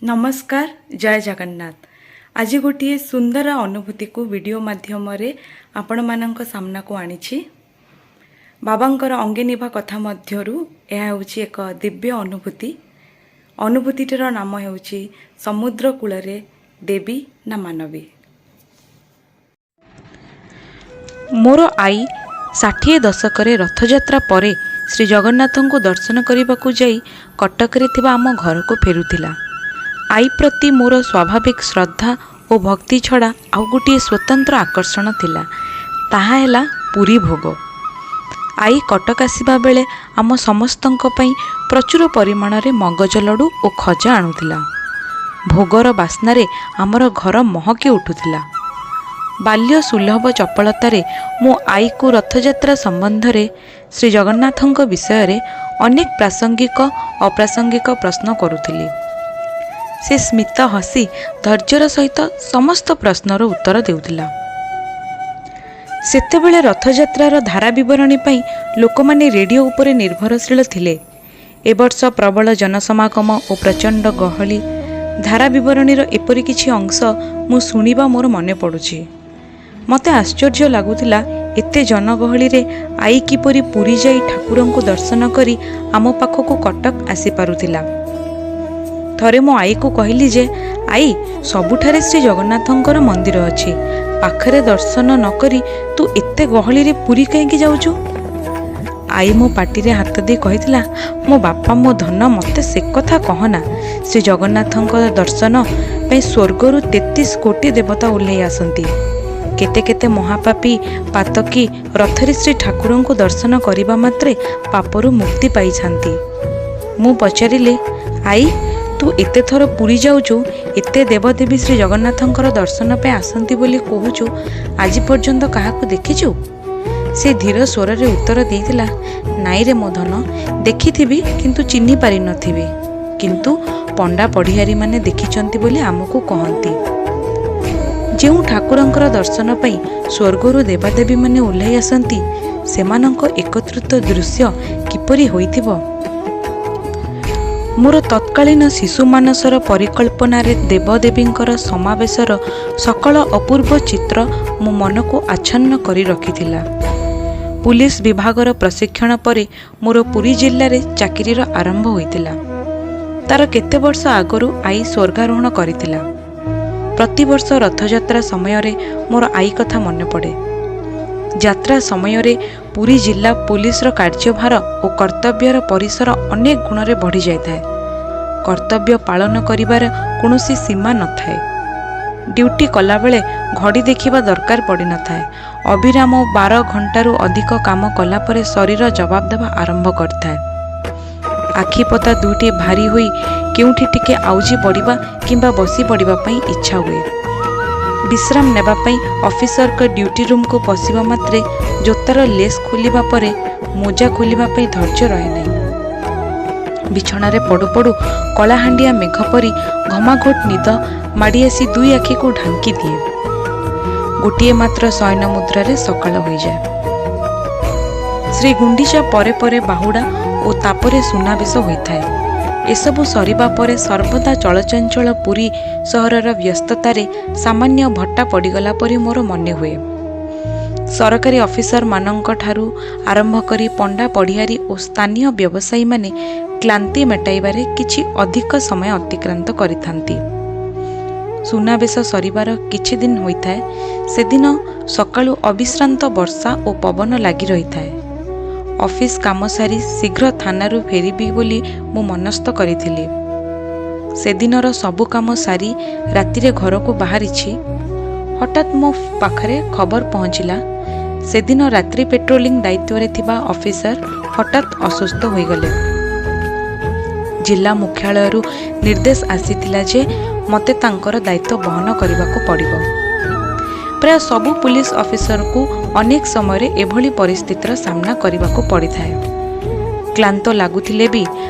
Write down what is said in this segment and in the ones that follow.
ନମସ୍କାର, ଜୟ ଜଗନ୍ନାଥ। ଆଜି ଗୋଟିଏ ସୁନ୍ଦର ଅନୁଭୂତିକୁ ଭିଡ଼ିଓ ମାଧ୍ୟମରେ ଆପଣମାନଙ୍କ ସାମ୍ନାକୁ ଆଣିଛି। ବାବାଙ୍କର ଅଙ୍ଗେନିଭା କଥା ମଧ୍ୟରୁ ଏହା ହେଉଛି ଏକ ଦିବ୍ୟ ଅନୁଭୂତି। ଅନୁଭୂତିଟିର ନାମ ହେଉଛି ସମୁଦ୍ର କୂଳରେ ଦେବୀ ନା ମାନବୀ। ମୋର ଆଈ 60 ଦଶକରେ ରଥଯାତ୍ରା ପରେ ଶ୍ରୀ ଜଗନ୍ନାଥଙ୍କୁ ଦର୍ଶନ କରିବାକୁ ଯାଇ କଟକରେ ଥିବା ଆମ ଘରକୁ ଫେରୁଥିଲା। ଆଈ ପ୍ରତି ମୋର ସ୍ୱାଭାବିକ ଶ୍ରଦ୍ଧା ଓ ଭକ୍ତି ଛଡ଼ା ଆଉ ଗୋଟିଏ ସ୍ୱତନ୍ତ୍ର ଆକର୍ଷଣ ଥିଲା, ତାହା ହେଲା ପୁରୀ ଭୋଗ। ଆଈ କଟକ ଆସିବା ବେଳେ ଆମ ସମସ୍ତଙ୍କ ପାଇଁ ପ୍ରଚୁର ପରିମାଣରେ ମଗଜ ଲଡ଼ୁ ଓ ଖଜା ଆଣୁଥିଲା। ଭୋଗର ବାସ୍ନାରେ ଆମର ଘର ମହକି ଉଠୁଥିଲା। ବାଲ୍ୟ ସୁଲଭ ଚପଳତାରେ ମୁଁ ଆଈକୁ ରଥଯାତ୍ରା ସମ୍ବନ୍ଧରେ, ଶ୍ରୀ ଜଗନ୍ନାଥଙ୍କ ବିଷୟରେ ଅନେକ ପ୍ରାସଙ୍ଗିକ ଅପ୍ରାସଙ୍ଗିକ ପ୍ରଶ୍ନ କରୁଥିଲି। ସେ ସ୍ମିତ ହସି ଧୈର୍ଯ୍ୟର ସହିତ ସମସ୍ତ ପ୍ରଶ୍ନର ଉତ୍ତର ଦେଉଥିଲା। ସେତେବେଳେ ରଥଯାତ୍ରାର ଧାରା ବିବରଣୀ ପାଇଁ ଲୋକମାନେ ରେଡ଼ିଓ ଉପରେ ନିର୍ଭରଶୀଳ ଥିଲେ। ଏ ବର୍ଷ ପ୍ରବଳ ଜନସମାଗମ ଓ ପ୍ରଚଣ୍ଡ ଗହଳି ଧାରା ବିବରଣୀର ଏପରି କିଛି ଅଂଶ ମୁଁ ଶୁଣିବା ମୋର ମନେ ପଡ଼ୁଛି। ମୋତେ ଆଶ୍ଚର୍ଯ୍ୟ ଲାଗୁଥିଲା, ଏତେ ଜନଗହଳିରେ ଆଈ କିପରି ପୁରୀ ଯାଇ ଠାକୁରଙ୍କୁ ଦର୍ଶନ କରି ଆମ ପାଖକୁ କଟକ ଆସିପାରୁଥିଲା। ଥରେ ମୋ ଆଈକୁ କହିଲି ଯେ, ଆଈ, ସବୁଠାରେ ଶ୍ରୀ ଜଗନ୍ନାଥଙ୍କର ମନ୍ଦିର ଅଛି, ପାଖରେ ଦର୍ଶନ ନ କରି ତୁ ଏତେ ଗହଳିରେ ପୁରୀ କାହିଁକି ଯାଉଛୁ? ଆଈ ମୋ ପାଟିରେ ହାତ ଦେଇ କହିଥିଲା, ମୋ ବାପା, ମୋ ଧନ, ମୋତେ ସେ କଥା କହନା। ଶ୍ରୀ ଜଗନ୍ନାଥଙ୍କ ଦର୍ଶନ ପାଇଁ ସ୍ୱର୍ଗରୁ 33 କୋଟି ଦେବତା ଓହ୍ଲେଇ ଆସନ୍ତି। କେତେ କେତେ ମହାପାପୀ ପାତକୀ ରଥରେ ଶ୍ରୀ ଠାକୁରଙ୍କୁ ଦର୍ଶନ କରିବା ମାତ୍ରେ ପାପରୁ ମୁକ୍ତି ପାଇଥାନ୍ତି। ମୁଁ ପଚାରିଲି, ଆଈ, ତୁ ଏତେ ଥର ପୁରୀ ଯାଉଛୁ, ଏତେ ଦେବଦେବୀ ଶ୍ରୀ ଜଗନ୍ନାଥଙ୍କର ଦର୍ଶନ ପାଇଁ ଆସନ୍ତି ବୋଲି କହୁଛୁ, ଆଜି ପର୍ଯ୍ୟନ୍ତ କାହାକୁ ଦେଖିଛୁ? ସେ ଧୀର ସ୍ୱରରେ ଉତ୍ତର ଦେଇଥିଲା, ନାଇଁରେ ମୋ ଧନ, ଦେଖିଥିବି କିନ୍ତୁ ଚିହ୍ନି ପାରିନଥିବି। କିନ୍ତୁ ପଣ୍ଡା ପଢ଼ିଆରୀମାନେ ଦେଖିଛନ୍ତି ବୋଲି ଆମକୁ କହନ୍ତି। ଯେଉଁ ଠାକୁରଙ୍କର ଦର୍ଶନ ପାଇଁ ସ୍ୱର୍ଗରୁ ଦେବାଦେବୀମାନେ ଓହ୍ଲାଇ ଆସନ୍ତି, ସେମାନଙ୍କ ଏକତ୍ରିତ ଦୃଶ୍ୟ କିପରି ହୋଇଥିବ? ମୋର ତତ୍କାଳୀନ ଶିଶୁ ମାନସର ପରିକଳ୍ପନାରେ ଦେବଦେବୀଙ୍କର ସମାବେଶର ସକଳ ଅପୂର୍ବ ଚିତ୍ର ମୋ ମନକୁ ଆଚ୍ଛନ୍ନ କରି ରଖିଥିଲା। ପୁଲିସ ବିଭାଗର ପ୍ରଶିକ୍ଷଣ ପରେ ମୋର ପୁରୀ ଜିଲ୍ଲାରେ ଚାକିରିର ଆରମ୍ଭ ହୋଇଥିଲା। ତାର କେତେ ବର୍ଷ ଆଗରୁ ଆଈ ସ୍ୱର୍ଗାରୋହଣ କରିଥିଲା। ପ୍ରତିବର୍ଷ ରଥଯାତ୍ରା ସମୟରେ ମୋର ଆଈ କଥା ମନେ ପଡ଼େ। ଯାତ୍ରା ସମୟରେ ପୁରୀ ଜିଲ୍ଲା ପୁଲିସର କାର୍ଯ୍ୟଭାର ଓ କର୍ତ୍ତବ୍ୟର ପରିସର ଅନେକ ଗୁଣରେ ବଢ଼ିଯାଇଥାଏ। କର୍ତ୍ତବ୍ୟ ପାଳନ କରିବାର କୌଣସି ସୀମା ନଥାଏ। ଡ୍ୟୁଟି କଲାବେଳେ ଘଡ଼ି ଦେଖିବା ଦରକାର ପଡ଼ିନଥାଏ। ଅବିରାମ 12 ଘଣ୍ଟାରୁ ଅଧିକ କାମ କଲାପରେ ଶରୀର ଜବାବ ଦେବା ଆରମ୍ଭ କରିଥାଏ। ଆଖିପତା ଦୁଇଟି ଭାରି ହୋଇ କେଉଁଠି ଟିକେ ଆଉଜି ପଡ଼ିବା କିମ୍ବା ବସି ପଡ଼ିବା ପାଇଁ ଇଚ୍ଛା ହୁଏ। ବିଶ୍ରାମ ନେବା ପାଇଁ ଅଫିସରଙ୍କ ଡ୍ୟୁଟି ରୁମ୍କୁ ପଶିବା ମାତ୍ରେ ଜୋତାର ଲେସ୍ ଖୋଲିବା ପରେ ମୋଜା ଖୋଲିବା ପାଇଁ ଧୈର୍ଯ୍ୟ ରହେ ନାହିଁ। ବିଛଣାରେ ପଡ଼ୁ ପଡ଼ୁ କଳାହାଣ୍ଡିଆ ମେଘ ପରି ଘମାଘୋଟ ନିଦ ମାଡ଼ି ଆସି ଦୁଇ ଆଖିକୁ ଢାଙ୍କି ଦିଏ। ଗୋଟିଏ ମାତ୍ର ଶୟନ ମୁଦ୍ରାରେ ସକାଳ ହୋଇଯାଏ। ଶ୍ରୀ ଗୁଣ୍ଡିଚା ପରେ ପରେ ବାହୁଡ଼ା ଓ ତାପରେ ସୁନାବେଶ ହୋଇଥାଏ। ଏସବୁ ସରିବା ପରେ ସର୍ବଦା ଚଳଚଞ୍ଚଳ ପୁରୀ ସହରର ବ୍ୟସ୍ତତାରେ ସାମାନ୍ୟ ଭଟ୍ଟା ପଡ଼ିଗଲା ପରି ମୋର ମନେ ହୁଏ। ସରକାରୀ ଅଫିସରମାନଙ୍କ ଠାରୁ ଆରମ୍ଭ କରି ପଣ୍ଡା ପଢ଼ିଆରୀ ଓ ସ୍ଥାନୀୟ ବ୍ୟବସାୟୀମାନେ କ୍ଳାନ୍ତି ମେଟାଇବାରେ କିଛି ଅଧିକ ସମୟ ଅତିକ୍ରାନ୍ତ କରିଥାନ୍ତି। ସୁନାବେଶ ସରିବାର କିଛି ଦିନ ହୋଇଥାଏ, ସେଦିନ ସକାଳୁ ଅବିଶ୍ରାନ୍ତ ବର୍ଷା ଓ ପବନ ଲାଗି ରହିଥାଏ। ଅଫିସ କାମ ସାରି ଶୀଘ୍ର ଥାନାରୁ ଫେରିବି ବୋଲି ମୁଁ ମନସ୍ଥ କରିଥିଲି। ସେଦିନର ସବୁ କାମ ସାରି ରାତିରେ ଘରକୁ ବାହାରିଛି, ହଠାତ୍ ମୋ ପାଖରେ ଖବର ପହଞ୍ଚିଲା, ସେଦିନ ରାତ୍ରି ପେଟ୍ରୋଲିଂ ଦାୟିତ୍ୱରେ ଥିବା ଅଫିସର ହଠାତ୍ ଅସୁସ୍ଥ ହୋଇଗଲେ। ଜିଲ୍ଲା ମୁଖ୍ୟାଳୟରୁ ନିର୍ଦ୍ଦେଶ ଆସିଥିଲା ଯେ ମୋତେ ତାଙ୍କର ଦାୟିତ୍ୱ ବହନ କରିବାକୁ ପଡ଼ିବ। ପ୍ରାୟ ସବୁ ପୁଲିସ ଅଫିସରଙ୍କୁ ଅନେକ ସମୟରେ ଏଭଳି ପରିସ୍ଥିତିର ସାମ୍ନା କରିବାକୁ ପଡ଼ିଥାଏ। କ୍ଳାନ୍ତ ଲାଗୁଥିଲେ ବି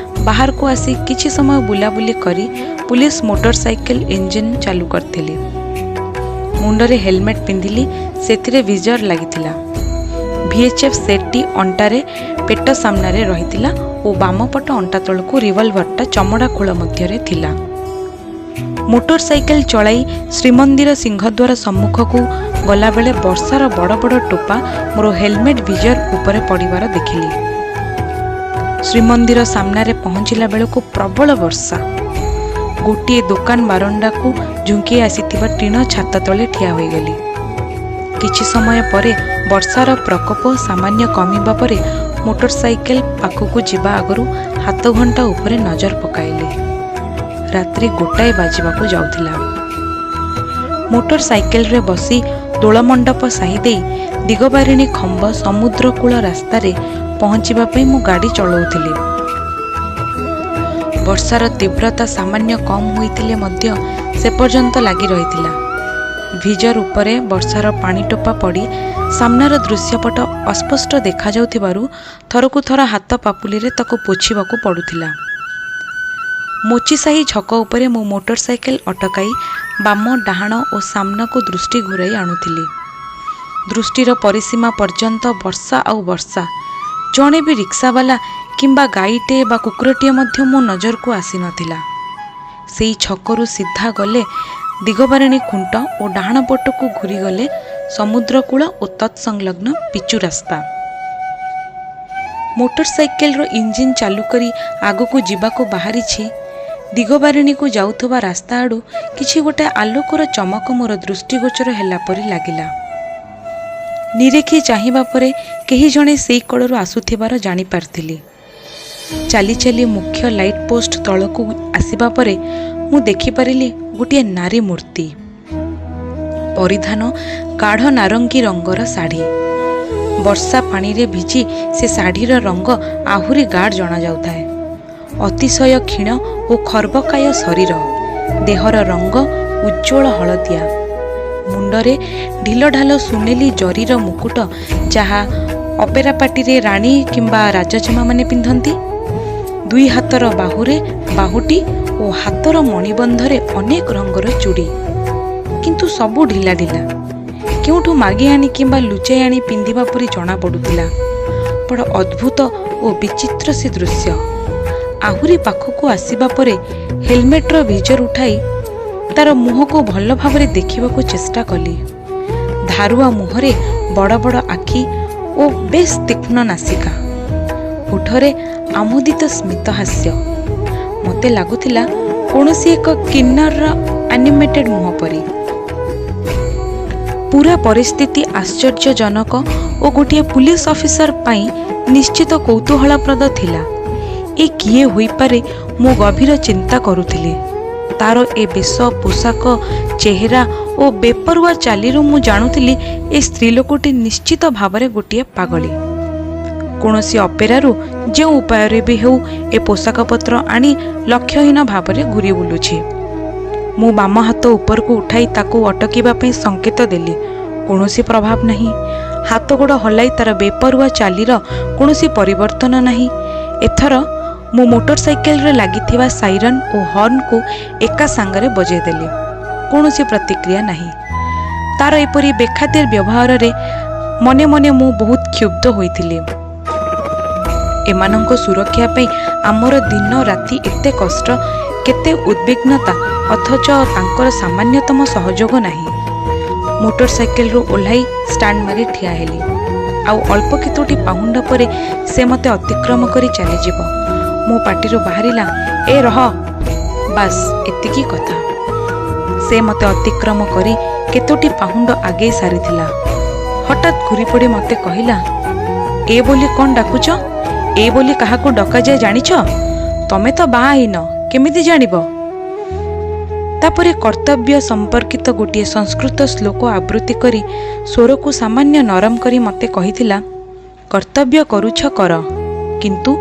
ବାହାରକୁ ଆସି କିଛି ସମୟ ବୁଲାବୁଲି କରି ପୁଲିସ ମୋଟରସାଇକେଲ ଇଞ୍ଜିନ୍ ଚାଲୁ କରିଥିଲି। ମୁଣ୍ଡରେ ହେଲମେଟ୍ ପିନ୍ଧିଲି, ସେଥିରେ ଭିଜର ଲାଗିଥିଲା। ଭିଏଚ୍ଏଫ୍ ସେଟ୍ଟି ଅଣ୍ଟାରେ ପେଟ ସାମ୍ନାରେ ରହିଥିଲା ଓ ବାମପଟ ଅଣ୍ଟା ତଳକୁ ରିଭଲଭରଟା ଚମଡ଼ା ଖୋଳ ମଧ୍ୟରେ ଥିଲା। ମୋଟର ସାଇକେଲ ଚଳାଇ ଶ୍ରୀମନ୍ଦିର ସିଂହଦ୍ୱାର ସମ୍ମୁଖକୁ ଗଲାବେଳେ ବର୍ଷାର ବଡ଼ ବଡ଼ ଟୋପା ମୋର ହେଲମେଟ୍ ଭିଜର ଉପରେ ପଡ଼ିବାର ଦେଖିଲି। ଶ୍ରୀମନ୍ଦିର ସାମ୍ନାରେ ପହଞ୍ଚିଲା ବେଳକୁ ପ୍ରବଳ ବର୍ଷା। ଗୋଟିଏ ଦୋକାନ ବାରଣ୍ଡାକୁ ଝୁଙ୍କି ଆସିଥିବା ଟିଣ ଛାତ ତଳେ ଠିଆ ହୋଇଗଲି। କିଛି ସମୟ ପରେ ବର୍ଷାର ପ୍ରକୋପ ସାମାନ୍ୟ କମିବା ପରେ ମୋଟର ସାଇକେଲ ପାଖକୁ ଯିବା ଆଗରୁ ହାତଘଣ୍ଟା ଉପରେ ନଜର ପକାଇଲି। ରାତ୍ରି 1 ବାଜିବାକୁ ଯାଉଥିଲା। ମୋଟର ସାଇକେଲରେ ବସି ଦୋଳମଣ୍ଡପ ସାହି ଦେଇ ଦିଗବାରିଣୀ ଖମ୍ବ ସମୁଦ୍ରକୂଳ ରାସ୍ତାରେ ପହଞ୍ଚିବା ପାଇଁ ମୁଁ ଗାଡ଼ି ଚଳାଉଥିଲି। ବର୍ଷାର ତୀବ୍ରତା ସାମାନ୍ୟ କମ୍ ହୋଇଥିଲେ ମଧ୍ୟ ସେ ପର୍ଯ୍ୟନ୍ତ ଲାଗି ରହିଥିଲା। ଭିଜର ଉପରେ ବର୍ଷାର ପାଣି ଟୋପା ପଡ଼ି ସାମ୍ନାର ଦୃଶ୍ୟପଟ ଅସ୍ପଷ୍ଟ ଦେଖାଯାଉଥିବାରୁ ଥରକୁ ଥର ହାତ ପାପୁଲିରେ ତାକୁ ପୋଛିବାକୁ ପଡ଼ୁଥିଲା। ମୋଚିସାହି ଛକ ଉପରେ ମୁଁ ମୋଟର ସାଇକେଲ ଅଟକାଇ ବାମ, ଡାହାଣ ଓ ସାମ୍ନାକୁ ଦୃଷ୍ଟି ଘୂରାଇ ଆଣୁଥିଲି। ଦୃଷ୍ଟିର ପରିସୀମା ପର୍ଯ୍ୟନ୍ତ ବର୍ଷା ଆଉ ବର୍ଷା। ଜଣେ ବି ରିକ୍ସାବାଲା କିମ୍ବା ଗାଈଟିଏ ବା କୁକୁରଟିଏ ମଧ୍ୟ ମୋ ନଜରକୁ ଆସିନଥିଲା। ସେଇ ଛକରୁ ସିଧା ଗଲେ ଦିଗବାରିଣୀ ଖୁଣ୍ଟ ଓ ଡାହାଣ ପଟକୁ ଘୂରିଗଲେ ସମୁଦ୍ରକୂଳ ଓ ତତ୍ସଂଲଗ୍ନ ପିଚୁ ରାସ୍ତା। ମୋଟର ସାଇକେଲର ଇଞ୍ଜିନ୍ ଚାଲୁ କରି ଆଗକୁ ଯିବାକୁ ବାହାରିଛି, ଦିଗବାରିଣୀକୁ ଯାଉଥିବା ରାସ୍ତା ଆଡ଼ୁ କିଛି ଗୋଟେ ଆଲୋକର ଚମକ ମୋର ଦୃଷ୍ଟିଗୋଚର ହେଲା ପରି ଲାଗିଲା। ନିରେଖି ଚାହିଁବା ପରେ କେହି ଜଣେ ସେଇ କଡ଼ରୁ ଆସୁଥିବାର ଜାଣିପାରିଥିଲି। ଚାଲି ଚାଲି ମୁଖ୍ୟ ଲାଇଟ୍ ପୋଷ୍ଟ ତଳକୁ ଆସିବା ପରେ ମୁଁ ଦେଖିପାରିଲି ଗୋଟିଏ ନାରୀ ମୂର୍ତ୍ତି। ପରିଧାନ ଗାଢ଼ ନାରଙ୍ଗୀ ରଙ୍ଗର ଶାଢ଼ୀ। ବର୍ଷା ପାଣିରେ ଭିଜି ସେ ଶାଢ଼ୀର ରଙ୍ଗ ଆହୁରି ଗାଢ଼ ଜଣାଯାଉଥାଏ। ଅତିଶୟ କ୍ଷୀଣ ଓ ଖର୍ବକାୟ ଶରୀର, ଦେହର ରଙ୍ଗ ଉଜ୍ଜ୍ୱଳ ହଳଦିଆ। ମୁଣ୍ଡରେ ଢିଲଢାଲ ସୁନେଲି ଜରିର ମୁକୁଟ, ଯାହା ଅପେରା ପାର୍ଟିରେ ରାଣୀ କିମ୍ବା ରାଜଜେମାମାନେ ପିନ୍ଧନ୍ତି। ଦୁଇ ହାତର ବାହୁରେ ବାହୁଟି ଓ ହାତର ମଣିବନ୍ଧରେ ଅନେକ ରଙ୍ଗର ଚୁଡ଼ି, କିନ୍ତୁ ସବୁ ଢିଲା ଢିଲା, କେଉଁଠୁ ମାଗି ଆଣି କିମ୍ବା ଲୁଚାଇ ଆଣି ପିନ୍ଧିବା ପରି ଜଣାପଡ଼ୁଥିଲା। ବଡ଼ ଅଦ୍ଭୁତ ଓ ବିଚିତ୍ର ସେ ଦୃଶ୍ୟ। ଆହୁରି ପାଖକୁ ଆସିବା ପରେ ହେଲମେଟ୍ର ଭିଜର ଉଠାଇ ତାର ମୁହଁକୁ ଭଲ ଭାବରେ ଦେଖିବାକୁ ଚେଷ୍ଟା କଲି। ଧାରୁଆ ମୁହଁରେ ବଡ଼ ବଡ଼ ଆଖି ଓ ବେଶ୍ ତୀକ୍ଷ୍ଣ ନାସିକା, ଓଠରେ ଆମୋଦିତ ସ୍ମିତହାସ୍ୟ। ମୋତେ ଲାଗୁଥିଲା କୌଣସି ଏକ କିନ୍ନରର ଆନିମେଟେଡ୍ ମୁହଁ ପରି। ପୁରା ପରିସ୍ଥିତି ଆଶ୍ଚର୍ଯ୍ୟଜନକ ଓ ଗୋଟିଏ ପୁଲିସ ଅଫିସର ପାଇଁ ନିଶ୍ଚିତ କୌତୂହଳପ୍ରଦ ଥିଲା। ଏ କିଏ ହୋଇପାରେ, ମୁଁ ଗଭୀର ଚିନ୍ତା କରୁଥିଲି। ତାର ଏ ବେଶ, ପୋଷାକ, ଚେହେରା ଓ ବେପରୁଆ ଚାଲିରୁ ମୁଁ ଜାଣୁଥିଲି ଏ ସ୍ତ୍ରୀ ଲୋକଟି ନିଶ୍ଚିତ ଭାବରେ ଗୋଟିଏ ପାଗଳୀ। କୌଣସି ଅପେରାରୁ ଯେଉଁ ଉପାୟରେ ବି ହେଉ ଏ ପୋଷାକପତ୍ର ଆଣି ଲକ୍ଷ୍ୟହୀନ ଭାବରେ ଘୂରି ବୁଲୁଛି। ମୁଁ ବାମ ହାତ ଉପରକୁ ଉଠାଇ ତାକୁ ଅଟକିବା ପାଇଁ ସଂକେତ ଦେଲି। କୌଣସି ପ୍ରଭାବ ନାହିଁ। ହାତ ଗୋଡ଼ ହଲାଇ ତାର ବେପରୁଆ ଚାଲିର କୌଣସି ପରିବର୍ତ୍ତନ ନାହିଁ। ଏଥର ମୁଁ ମୋଟର ସାଇକେଲରେ ଲାଗିଥିବା ସାଇରନ୍ ଓ ହର୍ଣ୍ଣକୁ ଏକା ସାଙ୍ଗରେ ବଜେଇଦେଲି। କୌଣସି ପ୍ରତିକ୍ରିୟା ନାହିଁ। ତାର ଏପରି ବେଖାତିର ବ୍ୟବହାରରେ ମନେ ମନେ ମୁଁ ବହୁତ କ୍ଷୁବ୍ଧ ହୋଇଥିଲି। ଏମାନଙ୍କ ସୁରକ୍ଷା ପାଇଁ ଆମର ଦିନ ରାତି ଏତେ କଷ୍ଟ, କେତେ ଉଦ୍ବିଗ୍ନତା, ଅଥଚ ତାଙ୍କର ସାମାନ୍ୟତମ ସହଯୋଗ ନାହିଁ। ମୋଟର ସାଇକେଲରୁ ଓହ୍ଲାଇ ଷ୍ଟାଣ୍ଡ ମାରି ଠିଆ ହେଲି। ଆଉ ଅଳ୍ପ କେତୋଟି ପାହୁଣ୍ଡ ପରେ ସେ ମୋତେ ଅତିକ୍ରମ କରି ଚାଲିଯିବ। ମୋ ପାଟିରୁ ବାହାରିଲା, "ଏ ରହ!" ବାସ୍, ଏତିକି କଥା। ସେ ମୋତେ ଅତିକ୍ରମ କରି କେତୋଟି ପାହୁଣ୍ଡ ଆଗେଇ ସାରିଥିଲା। ହଠାତ୍ ଘୂରିପଡ଼ି ମୋତେ କହିଲା, "ଏ ବୋଲି କ'ଣ ଡାକୁଛ? ଏ ବୋଲି କାହାକୁ ଡକାଯାଏ ଜାଣିଛ? ତମେ ତ ବାହା ହେଇନ, କେମିତି ଜାଣିବ?" ତାପରେ କର୍ତ୍ତବ୍ୟ ସମ୍ପର୍କିତ ଗୋଟିଏ ସଂସ୍କୃତ ଶ୍ଲୋକ ଆବୃତ୍ତି କରି ସ୍ୱରକୁ ସାମାନ୍ୟ ନରମ କରି ମୋତେ କହିଥିଲା, "କର୍ତ୍ତବ୍ୟ କରୁଛ କର, କିନ୍ତୁ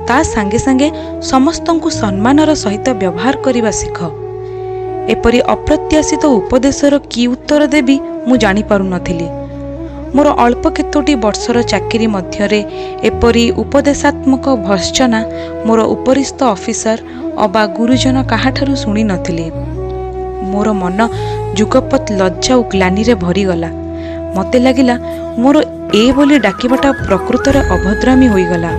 ତା ସାଙ୍ଗେ ସାଙ୍ଗେ ସମସ୍ତଙ୍କୁ ସମ୍ମାନର ସହିତ ବ୍ୟବହାର କରିବା ଶିଖ।" ଏପରି ଅପ୍ରତ୍ୟାଶିତ ଉପଦେଶର କି ଉତ୍ତର ଦେବି ମୁଁ ଜାଣିପାରୁନଥିଲି। ମୋର ଅଳ୍ପ କେତୋଟି ବର୍ଷର ଚାକିରି ମଧ୍ୟରେ ଏପରି ଉପଦେଶାତ୍ମକ ଭର୍ତ୍ସନା ମୋର ଉପରିସ୍ଥ ଅଫିସର ଅବା ଗୁରୁଜନ କାହାଠାରୁ ଶୁଣିନଥିଲି। ମୋର ମନ ଯୁଗପତ୍ ଲଜ୍ଜା ଓ ଗ୍ଲାନିରେ ଭରିଗଲା। ମୋତେ ଲାଗିଲା ମୋର ଏ ବୋଲି ଡାକିବାଟା ପ୍ରକୃତରେ ଅଭଦ୍ରାମୀ ହୋଇଗଲା।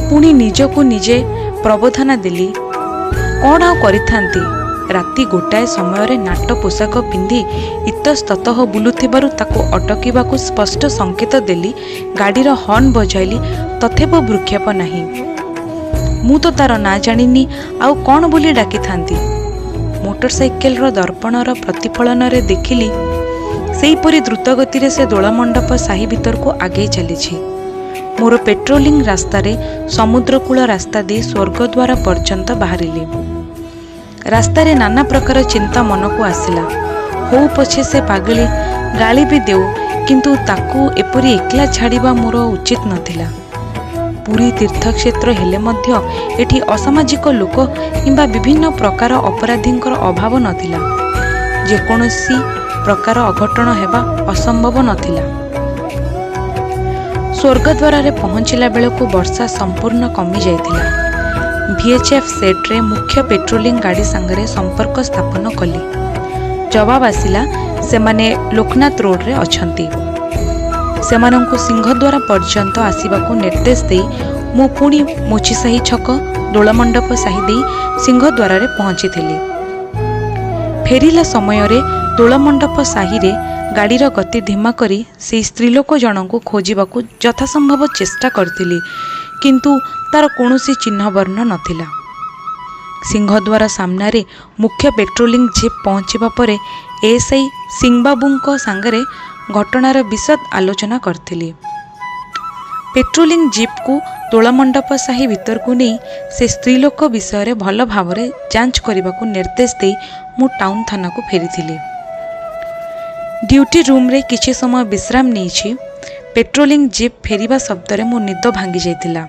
ପୁଣି ନିଜକୁ ନିଜେ ପ୍ରବୋଧନା ଦେଲି, କ'ଣ ଆଉ କରିଥାନ୍ତି? ରାତି ଗୋଟାଏ ସମୟରେ ନାଟ ପୋଷାକ ପିନ୍ଧି ଇତସ୍ତତଃ ବୁଲୁଥିବାରୁ ତାକୁ ଅଟକିବାକୁ ସ୍ପଷ୍ଟ ସଙ୍କେତ ଦେଲି, ଗାଡ଼ିର ହର୍ଣ୍ଣ ବଜାଇଲି, ତଥାପି ଭ୍ରୂକ୍ଷେପ ନାହିଁ। ମୁଁ ତ ତାର ନାଁ ଜାଣିନି, ଆଉ କ'ଣ ବୋଲି ଡାକିଥାନ୍ତି? ମୋଟରସାଇକେଲର ଦର୍ପଣର ପ୍ରତିଫଳନରେ ଦେଖିଲି, ସେହିପରି ଦ୍ରୁତଗତିରେ ସେ ଦୋଳମଣ୍ଡପ ସାହି ଭିତରକୁ ଆଗେଇ ଚାଲିଛି। ମୋର ପେଟ୍ରୋଲିଂ ରାସ୍ତାରେ ସମୁଦ୍ରକୂଳ ରାସ୍ତା ଦେଇ ସ୍ୱର୍ଗଦ୍ୱାର ପର୍ଯ୍ୟନ୍ତ ବାହାରିଲି। ରାସ୍ତାରେ ନାନା ପ୍ରକାର ଚିନ୍ତା ମନକୁ ଆସିଲା। ହଉ ପଛେ ସେ ପାଗଳୀ, ଗାଳି ବି ଦେଉ, କିନ୍ତୁ ତାକୁ ଏପରି ଏକଲା ଛାଡ଼ିବା ମୋର ଉଚିତ ନଥିଲା। ପୁରୀ ତୀର୍ଥକ୍ଷେତ୍ର ହେଲେ ମଧ୍ୟ ଏଠି ଅସାମାଜିକ ଲୋକ କିମ୍ବା ବିଭିନ୍ନ ପ୍ରକାର ଅପରାଧୀଙ୍କର ଅଭାବ ନଥିଲା। ଯେକୌଣସି ପ୍ରକାର ଅଘଟଣ ହେବା ଅସମ୍ଭବ ନଥିଲା। ସ୍ୱର୍ଗଦ୍ୱାରରେ ପହଞ୍ଚିଲା ବେଳକୁ ବର୍ଷା ସମ୍ପୂର୍ଣ୍ଣ କମିଯାଇଥିଲା। ଭିଏଚ୍ଏଫ୍ ସେଟ୍ରେ ମୁଖ୍ୟ ପେଟ୍ରୋଲିଂ ଗାଡ଼ି ସାଙ୍ଗରେ ସମ୍ପର୍କ ସ୍ଥାପନ କଲି। ଜବାବ ଆସିଲା, ସେମାନେ ଲୋକନାଥ ରୋଡରେ ଅଛନ୍ତି। ସେମାନଙ୍କୁ ସିଂହଦ୍ୱାର ପର୍ଯ୍ୟନ୍ତ ଆସିବାକୁ ନିର୍ଦ୍ଦେଶ ଦେଇ ମୁଁ ପୁଣି ମୋଚିସାହି ଛକ, ଦୋଳମଣ୍ଡପ ସାହି ଦେଇ ସିଂହଦ୍ୱାରରେ ପହଞ୍ଚିଥିଲି। ଫେରିଲା ସମୟରେ ଦୋଳମଣ୍ଡପ ସାହିରେ ଗାଡ଼ିର ଗତି ଧୀମା କରି ସେଇ ସ୍ତ୍ରୀଲୋକ ଜଣଙ୍କୁ ଖୋଜିବାକୁ ଯଥାସମ୍ଭବ ଚେଷ୍ଟା କରିଥିଲି, କିନ୍ତୁ ତାର କୌଣସି ଚିହ୍ନବର୍ଣ୍ଣ ନଥିଲା। ସିଂହଦ୍ୱାର ସାମ୍ନାରେ ମୁଖ୍ୟ ପେଟ୍ରୋଲିଂ ଜିପ୍ ପହଞ୍ଚିବା ପରେ ଏଏସ୍ଆଇ ସିଂବାବୁଙ୍କ ସାଙ୍ଗରେ ଘଟଣାର ବିଶଦ ଆଲୋଚନା କରିଥିଲି। ପେଟ୍ରୋଲିଂ ଜିପ୍କୁ ଦୋଳମଣ୍ଡପ ସାହି ଭିତରକୁ ନେଇ ସେ ସ୍ତ୍ରୀଲୋକ ବିଷୟରେ ଭଲ ଭାବରେ ଯାଞ୍ଚ କରିବାକୁ ନିର୍ଦ୍ଦେଶ ଦେଇ ମୁଁ ଟାଉନ୍ ଥାନାକୁ ଫେରିଥିଲି। ଡ୍ୟୁଟି ରୁମ୍ରେ କିଛି ସମୟ ବିଶ୍ରାମ ନେଇଛି, ପେଟ୍ରୋଲିଂ ଜିପ୍ ଫେରିବା ଶବ୍ଦରେ ମୋ ନିଦ ଭାଙ୍ଗି ଯାଇଥିଲା।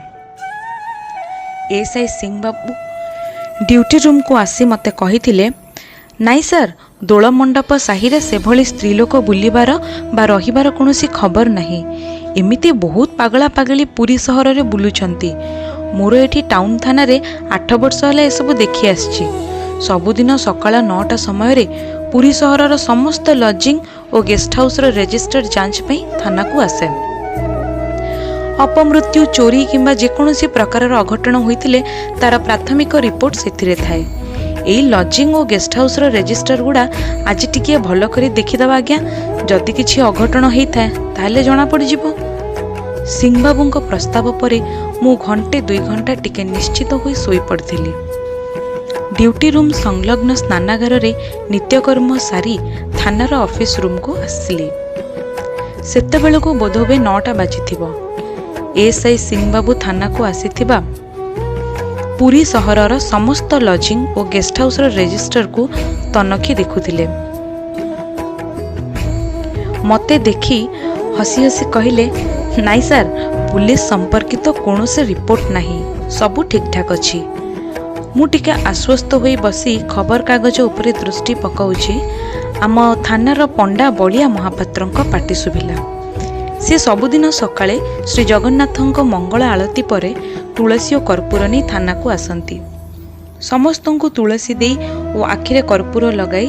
ଏଏସ୍ଆଇ ସିଂବାବୁ ଡ୍ୟୁଟି ରୁମ୍କୁ ଆସି ମୋତେ କହିଥିଲେ, ନାଇଁ ସାର୍, ଦୋଳମଣ୍ଡପ ସାହିରେ ସେଭଳି ସ୍ତ୍ରୀଲୋକ ବୁଲିବାର ବା ରହିବାର କୌଣସି ଖବର ନାହିଁ। ଏମିତି ବହୁତ ପାଗଳା ପାଗଳୀ ପୁରୀ ସହରରେ ବୁଲୁଛନ୍ତି। ମୋର ଏଠି ଟାଉନ୍ ଥାନାରେ 8 ବର୍ଷ ହେଲା ଏସବୁ ଦେଖି ଆସିଛି। ସବୁଦିନ ସକାଳ 9ଟା ସମୟରେ ପୁରୀ ସହରର ସମସ୍ତ ଲଜିଂ ଓ ଗେଷ୍ଟ ହାଉସ୍ର ରେଜିଷ୍ଟର ଯାଞ୍ଚ ପାଇଁ ଥାନାକୁ ଆସେ। ଅପମୃତ୍ୟୁ, ଚୋରି କିମ୍ବା ଯେକୌଣସି ପ୍ରକାରର ଅଘଟଣ ହୋଇଥିଲେ ତାର ପ୍ରାଥମିକ ରିପୋର୍ଟ ସେଥିରେ ଥାଏ। ଏଇ ଲଜିଂ ଓ ଗେଷ୍ଟ ହାଉସ୍ର ରେଜିଷ୍ଟର ଗୁଡ଼ା ଆଜି ଟିକିଏ ଭଲ କରି ଦେଖିଦେବା ଆଜ୍ଞା, ଯଦି କିଛି ଅଘଟଣ ହେଇଥାଏ ତାହେଲେ ଜଣାପଡ଼ିଯିବ। ସିଂବାବୁଙ୍କ ପ୍ରସ୍ତାବ ପରେ ମୁଁ ଘଣ୍ଟେ ଦୁଇ ଘଣ୍ଟା ଟିକେ ନିଶ୍ଚିତ ହୋଇ ଶୋଇପଡ଼ିଥିଲି। ଡ୍ୟୁଟି ରୁମ୍ ସଂଲଗ୍ନ ସ୍ନାନାଗାରରେ ନିତ୍ୟକର୍ମ ସାରି ଥାନାର ଅଫିସ୍ ରୁମ୍କୁ ଆସିଲି। ସେତେବେଳକୁ ବୋଧହୁଏ 9ଟା ବାଜିଥିବ। ଏଏସ୍ଆଇ ସିଂବାବୁ ଥାନାକୁ ଆସିଥିବା ପୁରୀ ସହରର ସମସ୍ତ ଲଜିଂ ଓ ଗେଷ୍ଟ ହାଉସ୍ର ରେଜିଷ୍ଟରକୁ ତନଖି ଦେଖୁଥିଲେ। ମୋତେ ଦେଖି ହସି ହସି କହିଲେ, ନାଇଁ ସାର୍, ପୁଲିସ ସମ୍ପର୍କିତ କୌଣସି ରିପୋର୍ଟ ନାହିଁ, ସବୁ ଠିକ୍ଠାକ୍ ଅଛି। ମୁଁ ଟିକେ ଆଶ୍ୱସ୍ତ ହୋଇ ବସି ଖବରକାଗଜ ଉପରେ ଦୃଷ୍ଟି ପକାଉଛି, ଆମ ଥାନାର ପଣ୍ଡା ବଳିଆ ମହାପାତ୍ରଙ୍କ ପାଟି ଶୁଭିଲା। ସେ ସବୁଦିନ ସକାଳେ ଶ୍ରୀ ଜଗନ୍ନାଥଙ୍କ ମଙ୍ଗଳ ଆଳତୀ ପରେ ତୁଳସୀ ଓ କର୍ପୂର ନେଇ ଥାନାକୁ ଆସନ୍ତି। ସମସ୍ତଙ୍କୁ ତୁଳସୀ ଦେଇ ଓ ଆଖିରେ କର୍ପୂର ଲଗାଇ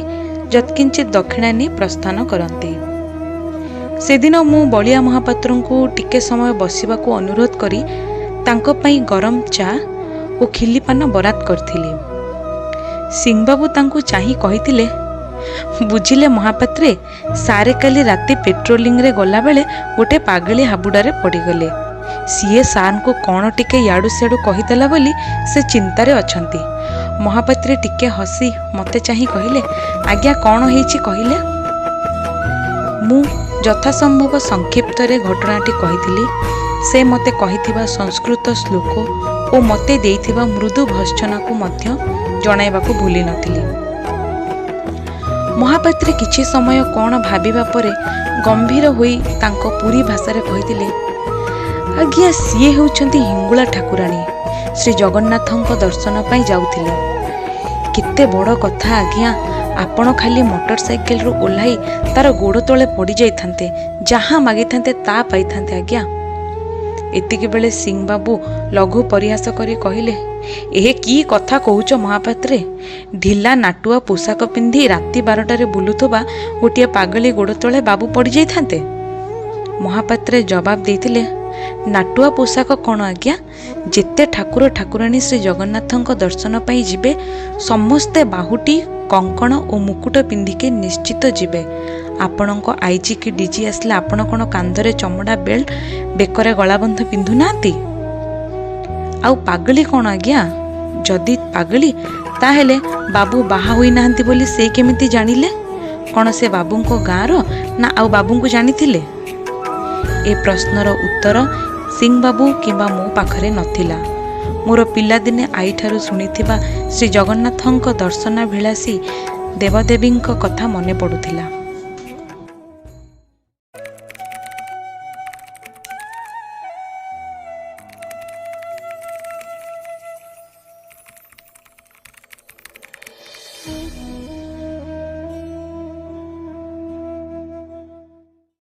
ଯତ୍କିଞ୍ଚିତ ଦକ୍ଷିଣା ନେଇ ପ୍ରସ୍ଥାନ କରନ୍ତି। ସେଦିନ ମୁଁ ବଳିଆ ମହାପାତ୍ରଙ୍କୁ ଟିକେ ସମୟ ବସିବାକୁ ଅନୁରୋଧ କରି ତାଙ୍କ ପାଇଁ ଗରମ ଚା ଓ ଖିଲିପାନ ବରାଦ କରିଥିଲି। ସିଂବାବୁ ତାଙ୍କୁ ଚାହିଁ କହିଥିଲେ, ବୁଝିଲେ ମହାପାତ୍ରେ, ସାରେ କାଲି ରାତି ପେଟ୍ରୋଲିଂରେ ଗଲାବେଳେ ଗୋଟେ ପାଗଳୀ ହାବୁଡ଼ରେ ପଡ଼ିଗଲେ। ସିଏ ସାର୍ଙ୍କୁ କ'ଣ ଟିକେ ୟାଡ଼ୁ ସିଆଡ଼ୁ କହିଦେଲା ବୋଲି ସେ ଚିନ୍ତାରେ ଅଛନ୍ତି। ମହାପାତ୍ରେ ଟିକେ ହସି ମୋତେ ଚାହିଁ କହିଲେ, ଆଜ୍ଞା କ'ଣ ହେଇଛି କହିଲେ? ମୁଁ ଯଥାସମ୍ଭବ ସଂକ୍ଷିପ୍ତରେ ଘଟଣାଟି କହିଥିଲି। ସେ ମୋତେ କହିଥିବା ସଂସ୍କୃତ ଶ୍ଲୋକ ଓ ମୋତେ ଦେଇଥିବା ମୃଦୁ ଭର୍ତ୍ସନାକୁ ମଧ୍ୟ ଜଣାଇବାକୁ ଭୁଲି ନଥିଲି। ମହାପାତ୍ରେ କିଛି ସମୟ କ'ଣ ଭାବିବା ପରେ ଗମ୍ଭୀର ହୋଇ ତାଙ୍କ ପୁରୀ ଭାଷାରେ କହିଥିଲେ, ଆଜ୍ଞା ସିଏ ହେଉଛନ୍ତି ହିଙ୍ଗୁଳା ଠାକୁରାଣୀ, ଶ୍ରୀ ଜଗନ୍ନାଥଙ୍କ ଦର୍ଶନ ପାଇଁ ଯାଉଥିଲେ। କେତେ ବଡ଼ କଥା ଆଜ୍ଞା, ଆପଣ ଖାଲି ମୋଟର ସାଇକେଲରୁ ଓହ୍ଲାଇ ତାର ଗୋଡ଼ ତଳେ ପଡ଼ିଯାଇଥାନ୍ତେ, ଯାହା ମାଗିଥାନ୍ତେ ତା ପାଇଥାନ୍ତେ ଆଜ୍ଞା। ଏତିକିବେଳେ ସିଂବାବୁ ଲଘୁ ପରିହାସ କରି କହିଲେ, ଏ କି କଥା କହୁଛ ମହାପାତ୍ରେ? ଢିଲା ନାଟୁଆ ପୋଷାକ ପିନ୍ଧି ରାତି 12ଟାରେ ବୁଲୁଥିବା ଗୋଟିଏ ପାଗଳୀ ଗୋଡ଼ ତଳେ ବାବୁ ପଡ଼ିଯାଇଥାନ୍ତେ? ମହାପାତ୍ରେ ଜବାବ ଦେଇଥିଲେ, ନାଟୁଆ ପୋଷାକ କ'ଣ ଆଜ୍ଞା? ଯେତେ ଠାକୁର ଠାକୁରାଣୀ ଶ୍ରୀ ଜଗନ୍ନାଥଙ୍କ ଦର୍ଶନ ପାଇଁ ଯିବେ, ସମସ୍ତେ ବାହୁଟି, କଙ୍କଣ ଓ ମୁକୁଟ ପିନ୍ଧିକି ନିଶ୍ଚିତ ଯିବେ। ଆପଣଙ୍କ ଆଇଜି କି ଡିଜି ଆସିଲେ ଆପଣ କ'ଣ କାନ୍ଧରେ ଚମଡ଼ା ବେଲ୍ଟ, ବେକରେ ଗଳାବନ୍ଧ ପିନ୍ଧୁନାହାନ୍ତି? ଆଉ ପାଗଳି କ'ଣ ଆଜ୍ଞା? ଯଦି ପାଗଳି, ତାହେଲେ ବାବୁ ବାହା ହୋଇନାହାନ୍ତି ବୋଲି ସେ କେମିତି ଜାଣିଲେ? କ'ଣ ସେ ବାବୁଙ୍କ ଗାଁର ନା ଆଉ ବାବୁଙ୍କୁ ଜାଣିଥିଲେ? ଏ ପ୍ରଶ୍ନର ଉତ୍ତର ସିଂବାବୁ କିମ୍ବା ମୋ ପାଖରେ ନଥିଲା। ମୋର ପିଲାଦିନେ ଆଈଠାରୁ ଶୁଣିଥିବା ଶ୍ରୀ ଜଗନ୍ନାଥଙ୍କ ଦର୍ଶନାଭିଳାଷୀ ଦେବଦେବୀଙ୍କ କଥା ମନେ ପଡ଼ୁଥିଲା।